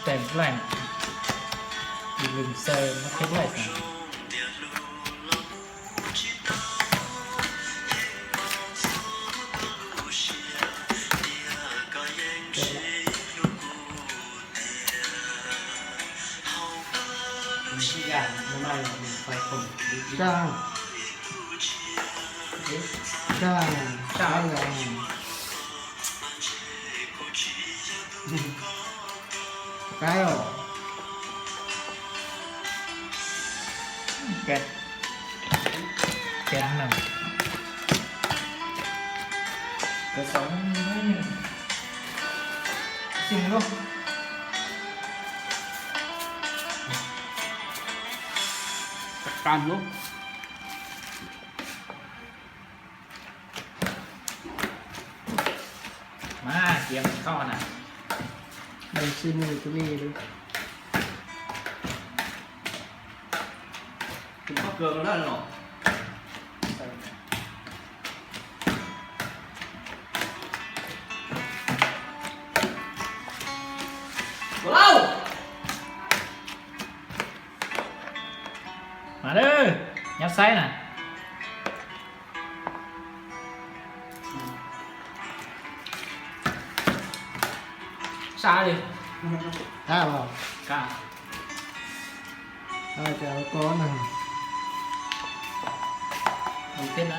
Tes laij, lwm xaw no thiab laij xav. Ntsia, no mas yog nws fais khoom. Ntsia, ntsia, ntsia. Qab os. Qab na. Cov xov xim lub. Qab lub. Mas cia mus thauj na. Mus xim mus tus li. Tus poj kws no na los. Ua lauj! Mas lawm, nyob saib na. Sab li. Qab los. Qab. Ai, cas ko na. Mus teb na.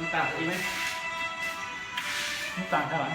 Ub tas ib, ub tas thab.